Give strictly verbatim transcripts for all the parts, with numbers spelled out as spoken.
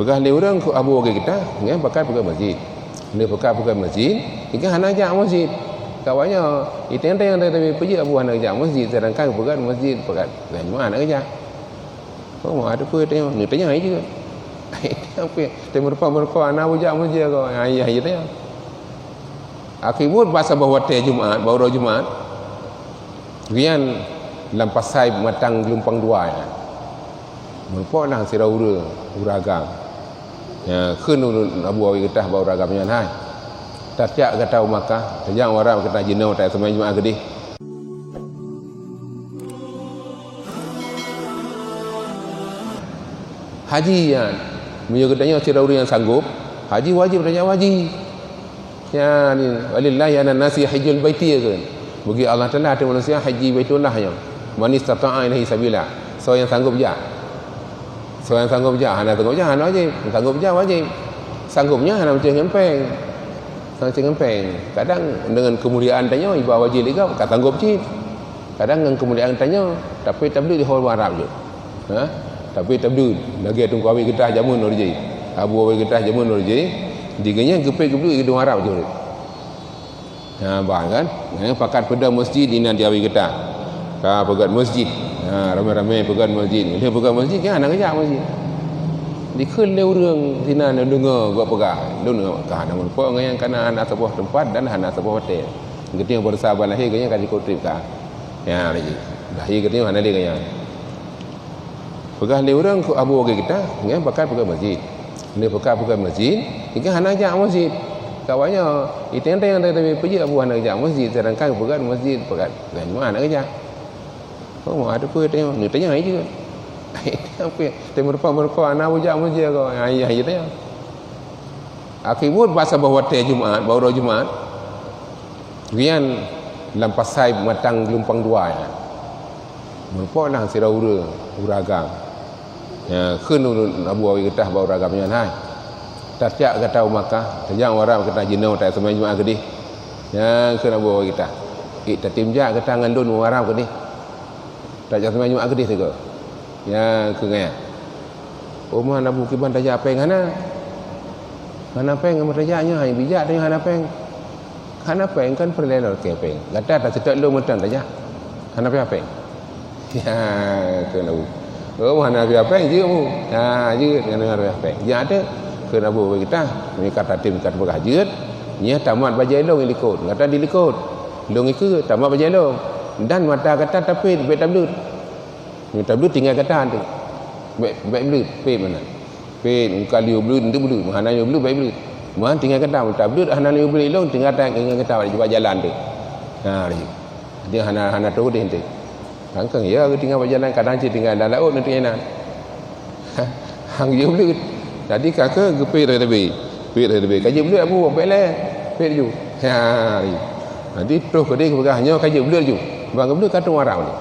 Peugah lé ureuëng keu Abu Awe Geutah, nyan pakat peugah masjid. Lé pakat peugah masjid, nyan hana jak masjid. Kawan nyoe, iteng-teng tapi peujeuet Abu hana jak masjid, sedangkan peugah masjid pakat, nyan hana jak. Oh, ma ada peue tanya, ni tanya aja. Apa? Tanya merupa-merupa, anak Abu jak masjid kau. Ya, ya, ya, tanya. Akhé buet bak saboh watée Jumat, bak uroe Jumat, rian lam pasai Matang Geulumpang Dua nyan. Meureumpok na sidroe ureuëng, ureuëng agam. Ya, kheun ulôn Abu Awe Geutah bak ureuëng agam nyan, "Hai, tajak gata u Makkah, tajak u Arab gata jinoe tajak seumayang Jumat keudeh." Haji nyan, meunyoe geutanyoe sidroe ureuëng nyang sanggob, haji wajéb tajak haji. Nyan, "Walillahi 'alan nasi hajjul baiti," ya kan? Bagi Allah Taala ateueh manusia haji Baitullah nyoe. "Man istata'a ilaihi sabila." Soe nyang sanggob jak? Soe nyang sanggob jak? Hana sanggob jak, hana wajéb. Sanggob jak wajéb. Sanggob nyan hana macam ngon péng. Hana macam ngon péng. Kadang deungon keumuliaan tanyoe, iba wajéb lé gob, ka sanggob cit. Kadang ngon keumuliaan tanyoe, tapi tableuet di hol Arab jih. Ha? Tapi tableuet, lagée Teungku Awe Geutah jameun lom jih. Abu Awe Geutah jameun lom jih. Di geuhnyan geupék geubeuet di Arab jih. Ha, bah kan? Ha, pakat peudong masjid inan di Awe Geutah. Ka peugét masjid. Ha, ramé-ramé peugét masjid. Lheueh peugét masjid, kan hana geujak masjid. Dikheun lé ureuëng sinan deungoe geupeugah, "Lôn ka hana meurumpok ngon nyang kana hana saboh teumpat dan hana saboh watée." Geutanyoe baroesa ban lahé geuhnyan ka jikôt treb ka. Ya, lagi. Lahé geutanyoe hana lé geuhnyan. Peugah lé ureuëng keu Abu Awe Geutah, nyan pakat peugah masjid. Lé pakat peugah masjid, nyan hana jak masjid. Kawan nyoe, iteng-teng tapi peujeuet Abu hana jak masjid, sedangkan peugah masjid pakat. Nyan hana geujak. Oh, ma ada peue tanya, ni tanya aja. Apa? Tanya meureupa-meureupa, anak Abu jak masjid kau. Ya, ya, ya, tanya. Akhé buet bak saboh watée Jumat, bak uroe Jumat, rian lam pasai Matang Geulumpang Dua nyan. Meureumpok na sidroe ureuëng, ureuëng agam. Ya, kheun ulôn Abu Awe Geutah bak ureuëng agam nyan, "Hai, tajak gata u Makkah, tajak u Arab gata jinoe tajak seumayang Jumat keudeh." Ya, kheun Abu Awe Geutah, "Eh, tatem jak gata ngon lôn u Arab keudeh. Tajak seumayang Jumat keudeh sigoe." Ya, kheun nyan. "Oh, man Abu, kiban tajak péng hana? Hana péng, amat tajak nyoe, hai bijak tanyoe hana péng." "Hana péng, kon peureulée lôn lakée péng. Gata taseutôt lôn mantong tajak. Hana payah péng." Ya, kheun Abu. "Oh, hana payah péng, jeuet Abu." Ha, jeuet, hana payah péng. Jak teuk, kheun Abu Awe Geutah, meunyoe ka tatem ka tapeugah jeuet, nyoe tamat bajée lôn di likot. Gata di likot. Lôn ikeue, tamat bajée lôn. Dan mata gata tapét, bék tableuet. Meunyoe tableuet tinggai gata teuk. Bék, bék bleuet, pét meunan. Pét, muka lieu bleuet, enteuk bleuet. Meuhana lieu bleuet, bék bleuet. Meuhan tinggai gata, meunyoe tableuet hana lieu bleuet lôn, tinggai gata, tinggai gata bak jalan teuk. Ha, laju. Dia hana, hana troh udeh teuk. Kangkang ya geutinggai bak jalan, kadang cit tinggai dalam laôt nanti inan. Hang jeuet bleuet. Jadi ka keuh geupét raya leubeh. Pét raya leubeh. Ka jeuet bleuet Abu, pét lé. Pét ju. Ha, laju. Jadi troh keudeh geupeugah nyoe ka jeuet bleuet ju. Bang geubleue ka tueng Arab ni.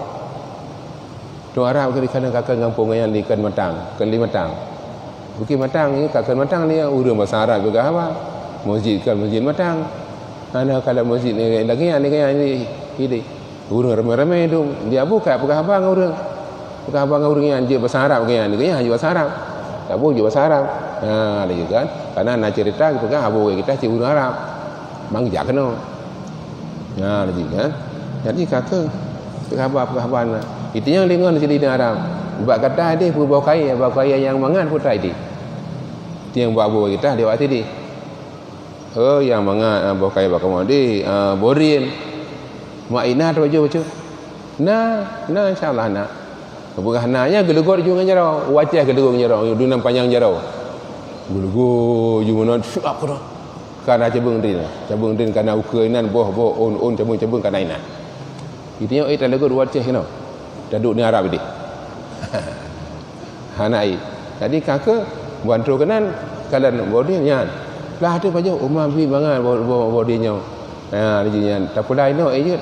Tueng Arab keu dikheun ka keu gampông nyan dikheun Matang, keu lé Matang. Bukét Matang nyoe ka kheun Matang lé ureuëng basa Arab peugah haba. Masjid kheun Masjid Matang. Hana kalon masjid ni lagée nyan, lagée nyan ni, ni. Ureuëng ramé-ramé dum. Di Abu ka peugah haba ngon ureuëng. Peugah haba ngon ureuëng nyan jeuet basa Arab, lagée nyan, lagée nyan jeuet basa Arab. Abu jeuet basa Arab. Ha, lagée kan. Karena na cerita peugah Abu Awe Geutah cit ureuëng Arab. Mang jak keunoe. Ha, laju kan. Jadi ka keuh peugah haba, peugah haba na. Itu nyang deungon sideh di Arab. Bak gata deh peue boh kayée, boh kayée nyang mangat peue tai deh. Itu nyang bak Abu Awe Geutah di awak sideh. Oh, nyang mangat, ah, boh kayée bak kamoe deh, ah, boh drien. Mak Inah tu baju bacut. Na, na, insya Allah na. Peugah na, nyan geulegot ju ngon jaroe. Wacée geulegot ngon jaroe, dum nan panyang jaroe. Geulegot ju meunan, syuak keunoe. Ka na cabeueng drien. Cabeueng drien ka na ukeue inan, boh, boh, ôn, ôn, cabeueng, cabeueng ka na inan. Geutanyoe, eh, talegot wacée keunoe. Taduek di Arab ideh. Hana ai. Jadi ka keuh bantu keunan, kalon boh drien nyan. Plah tu pajoh, uma bi mangat boh, boh, boh drien nyoe. Ha, laju nyan tapula inoe, eh, jeuet.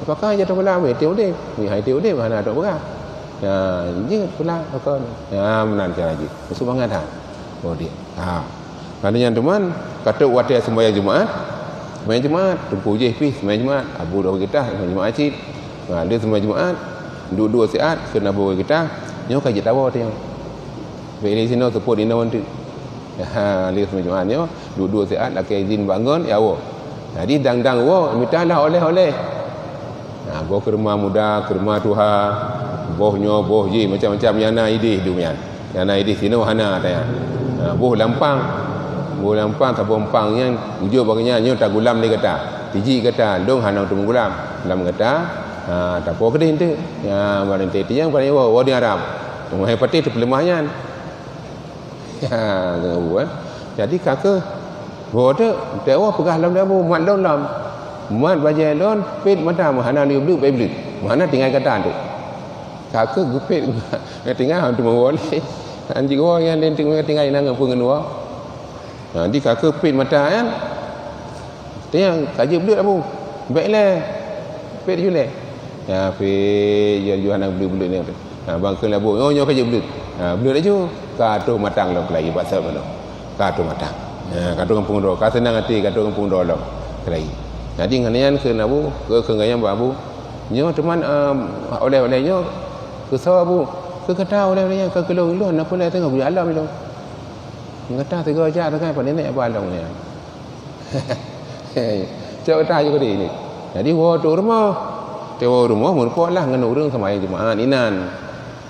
Pakon jak tapula, meuitem udeb. Ni hai item udeb, hana tok peugah. Ha, jeuet pula pakon. Ha, meunan cara jih. Seumangat ha. Oh, dia. Ha. Karena nyan teuma, ka trok watée seumayang Jumaat. Seumayang Jumaat, teungku jih pih seumayang Jumaat. Abu dah geutah seumayang Jumaat cit. Ha, dia seumayang Jumaat, duek-duek siat, kheun Abu geutah, nyoe ka jitawoe teuh nyoe. Bèk lé sinoe seupôt inoe teuk. Ha, lheuh seumayang Jumat nyoe, duek-duek siat, lakée izin bangon, ya woe. Jadi dang-dang woe, mita lah oleh-oleh. Ha, boh keurma muda, keurma tuha, boh nyoe, boh jih, macam-macam nyang na idéh dum nyan. Nyang na idéh sinoe hana ata nyan. Ha, boh lampang. Boh lampang, saboh empang nyan, ujoe bak nyan nyoe tagulam lé gata. Tiji gata, lôn hana teumeugulam. Lam gata, ha, tapo keudeh enteuk. Ya, barang teuti nyang paléng woe, woe di Arab. Teuma hai patéh teupeuleumah nyan. Ha, geubu, eh. Jadi ka keuh, woe teuk, teuk woe peugah lom lé Abu, mat lôn lom. Mat bajée lôn, pet mata, meuhana lé bleut, bèk bleut. Meuhana tinggai gata teuk. Ka keuh geupet, tinggai han teuma woe lé. Han jeuet woe nyan lé teuk tinggai na ngon peue ngon woe. Ha, di ka keuh pet mata nyan. Teunyang ka jeuet bleut Abu. Bèk lé. Pet ju lé. Ya, pet ju, ju hana bleut-bleut nyan. Ha, bang kheun lé Abu, "Oh, nyoe ka jeuet bleut." Ha, bleut laju. Ka troh matang lom keulayi bak sép lom. Ka troh matang. Ha, ka troh gampông droe. Ka seunang até, ka troh gampông droe lom keulayi. Jadi ngon nyan kheun Abu, keu, kheun gayang bak Abu. Nyoe teuma, em, oleh-oleh nyoe keu soe Abu? Keu gata oleh-oleh nyan, keu lôn, lôn na peue lé teungoh bri alam lôn. Gata sigoe jak sagai pat nenek bak lôn nyan. Cok gata ju keudeh ni. Jadi woe tu rumoh. Teuma woe rumoh meureumpok lah ngon ureueng seumayang Jumaat inan.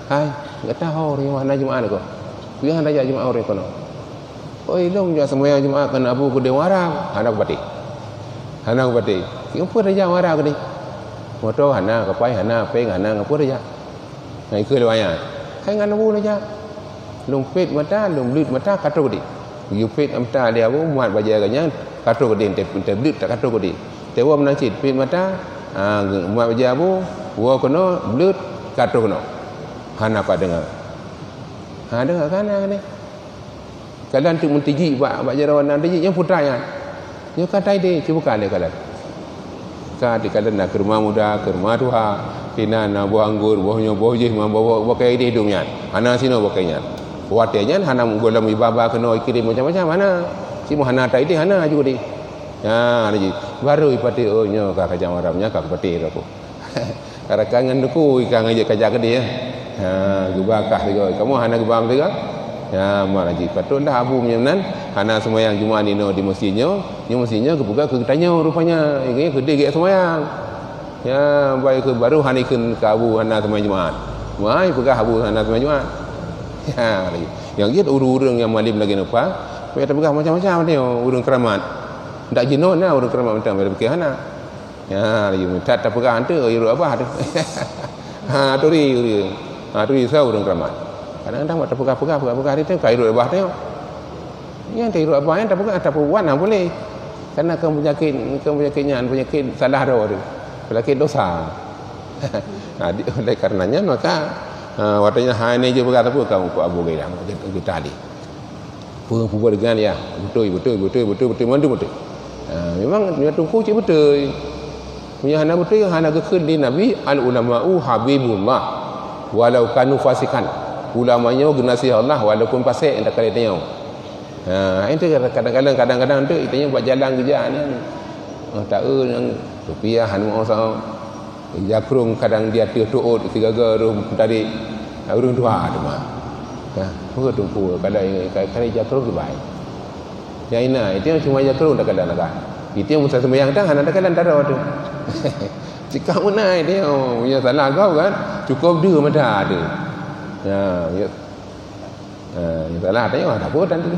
Hai, gata ho ureueng hana Jumaat ko. Peue hana jak Jumaat ureueng kono? Oi, lôn jak seumayang Jumaat keu Abu keudeh Muharram. Hana kupatéh. Hana kupatéh. Ngon peue tajak Muharram keudeh? Moto hana, kapai hana, péng hana, ngon peue tajak? Nah, ikeu lôn ayat. Hai ngon Abu lôn jak. Lôn pet mata, lôn bleut mata, ka troh keudeh. Geupet mata lé Abu, mat bajée geuh nyan, ka troh keudeh, teuh, teuh bleut, ka troh keudeh. Teuh woe meunan cit, pet mata, ha, mat bajée Abu, woe keunoe, bleut, ka troh keunoe. Hana pat deungoe. Ha, deungoe ka na keunoe. Kalon teuk meutijik bak, bak jaroe na tijik, nyan putra nyan. Nyoe ka taideh, cuba ka lé kalon. Ka di kalon na keurma muda, keurma tuha, inan na boh anggô, boh nyoe, boh jih, boh, boh, boh kayèe ideh dum nyan. Hana sinoe boh kayèe nyan. Watèe nyan hana gohlom iba-ba keunoe ikirém macam-macam, hana. Cuma hana taideh, hana aju deh. Ha, laju. Baru ipatéh, oh, nyoe ka kajam Arab, nyoe ka kupatéh aku. Rakan ngon teungku ikan ngajak kajak keudeh, ya. Ha, geuba kah sigoe. Kamoe hana geuba meusigoe. Ya, mak laju. Patutlah Abu meunyoe meunan, hana seumayang Jumaat inoe di meuseujid nyoe. Nyoe meuseujid nyoe geupeugah keu geutanyoe rupanya. Ingat keudeh geuék seumayang. Ya, baik keu baru hana ikheun keu Abu hana seumayang Jumaat. Mai peugah Abu hana seumayang Jumaat. Ya, laju. Nyang jeuet ureueng-ureueng nyang malem lagèe nyoe, Pak, payah tapeugah macam-macam nyoe, ureueng keuramat. Ndak jinoe na ureueng keuramat mantong, payah tapeugah hana. Ya, laju that tapeugah hantu, irot abah tu. Ha, turi, turi. Ha, turi sa ureueng keuramat. Kadang-kadang buat tapeugah-peugah, peugah-peugah hari tu, ka irot abah tu. Nyang ta irot abah nyan tapeugah, tapeubuet hana boleh. Karena keu penyakit, keu penyakit nyan, penyakit salah droe tu. Penyakit dosa. Nah, di, oleh karenanya maka, ha, watèe nyan hai ni je peugah tapeugah keu Abu Gailah, keu tali. Peue, peue buet dengan ya? Beutôi, beutôi, beutôi, beutôi, beutôi, mandum beutôi. Ha, memang nyoe teungku cit beutôi. Meunyoe hana beutôi, hana geukheun di Nabi, "Al ulama'u habibullah, walau kanu fasikan." Ulama nyoe geunaséh Allah walaupun pasék, nyang takalon tanyoe. Ha, itu kadang-kadang, kadang-kadang tu, tanyoe bak jalan geujak nyan. Oh, taeu nyang rupiah, hana meuoh sahoe. Jakrong kadang di ateueh tuot, sigaga roh meutarek, ureueng tuha teuma. Nah, peue teungku, kadang, kadang jakrong kibai. Nyang ina, itu cuma jakrong takalon agak. Itu masa seumayang dah, hana takalon taro tu. Cika meunan dia, oh, yang salah kau kan, cukup dua mata tu. Ya, ya. Ha, yang salah tengok, tak apa, tak apa.